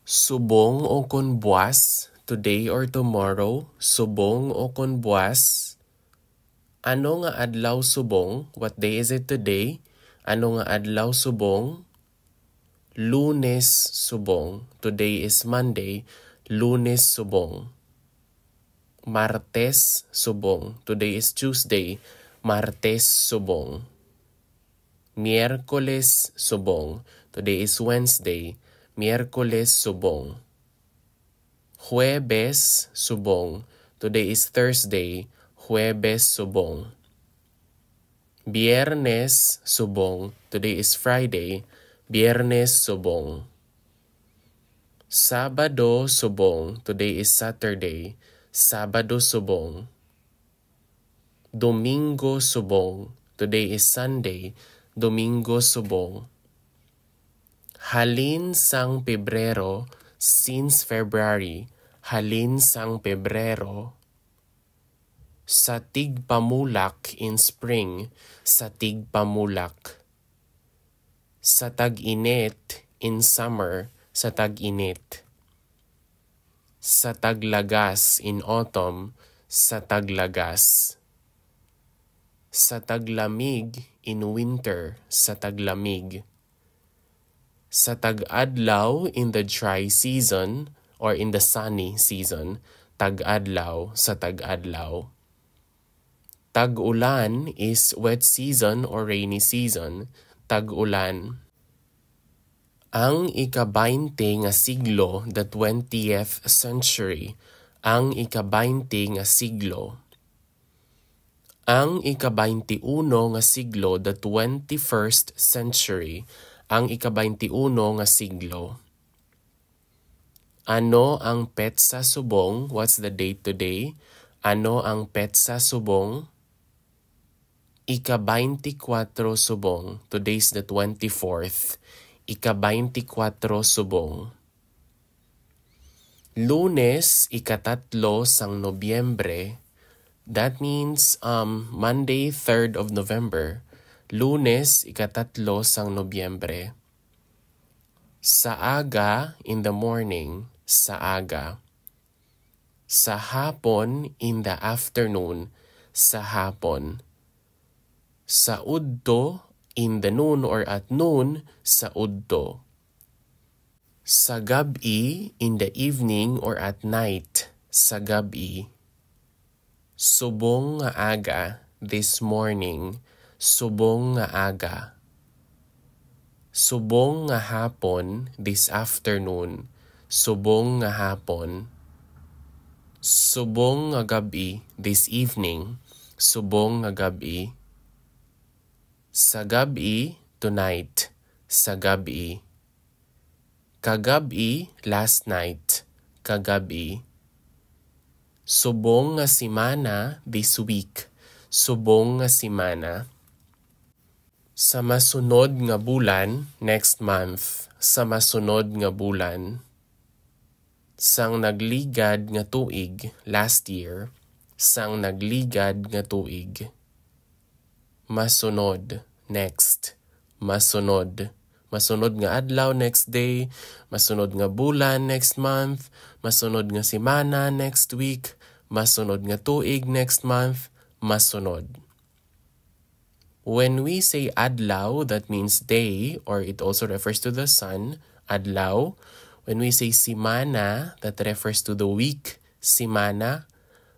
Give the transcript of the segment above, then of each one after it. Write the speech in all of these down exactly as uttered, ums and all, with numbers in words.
Subong o kon buas, today or tomorrow, subong o kon buas. Ano nga adlaw subong? What day is it today? Ano nga adlaw subong? Lunes subong. Today is Monday. Lunes subong. Martes subong. Today is Tuesday. Martes subong. Miyerkules subong. Today is Wednesday. Miyerkules subong. Huwebes subong. Today is Thursday. Huwebes subong. Biyernes subong. Today is Friday. Biyernes subong. Sabado subong. Today is Saturday. Sabado subong. Domingo subong. Today is Sunday. Domingo subong. Halin sang Pebrero, since February. Halin sang Pebrero. Sa tigpamulak, in spring. Sa tigpamulak. Sa tag-init, in summer. Sa tag-init. Sa taglagas, in autumn. Sa taglagas. Sa taglamig, in winter. Sa taglamig. Sa tag-adlaw, in the dry season or in the sunny season. Tag-adlaw, sa tag-adlaw. Tag-ulan is wet season or rainy season. Tag-ulan. Ang ika-baynte nga siglo, the twentieth century. Ang ika-baynte nga siglo. Ang ika-baynte uno nga siglo, the twenty-first century. Ang ika-baynte uno nga siglo. Ano ang petsa subong? What's the date today? Ano ang petsa subong? Ika-baynte kuwatro subong. Today's the twenty-fourth. Ika-baynte kuwatro subong. Lunes, ikatatlo sang Nobyembre. That means, um, Monday, third of November. Lunes, ikatatlo sang Nobyembre. Sa aga, in the morning. Sa aga. Sa hapon, in the afternoon. Sa hapon. Sa udto, in the noon or at noon. Sa udto. Sa gab-i, in the evening or at night. Sa gab-i. Subong nga aga, this morning. Subong nga aga. Subong nga hapon, this afternoon. Subong nga hapon. Subong nga gab-i, this evening. Subong nga gab-i. Sa gab-i, tonight. Sa gab-i. Kagab-i, last night. Kagab-i. Subong nga semana, this week. Subong nga semana. Sa masunod nga bulan, next month. Sa masunod nga bulan. Sang nagligad nga tuig, last year. Sang nagligad nga tuig. Masunod, next. Masunod. Masunod nga adlaw, next day. Masunod nga bulan, next month. Masunod nga semana, next week. Masunod nga tuig, next month. Masunod. When we say adlaw, that means day, or it also refers to the sun, adlaw. When we say semana, that refers to the week, semana.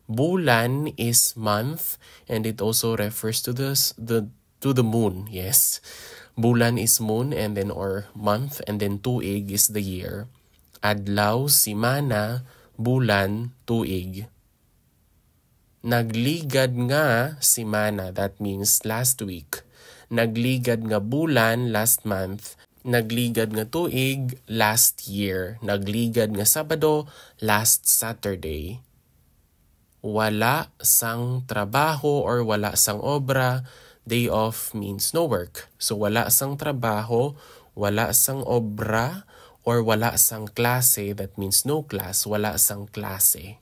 Bulan is month, and it also refers to the s-, the, to the moon, yes. Bulan is moon, and then, or month, and then tuig is the year. Adlaw, semana, bulan, tuig. Nagligad nga semana, that means last week. Nagligad nga bulan, last month. Nagligad nga tuig, last year. Nagligad nga Sabado, last Saturday. Wala sang trabaho or wala sang obra, day off means no work. So, wala sang trabaho, wala sang obra, or wala sang klase, that means no class, wala sang klase.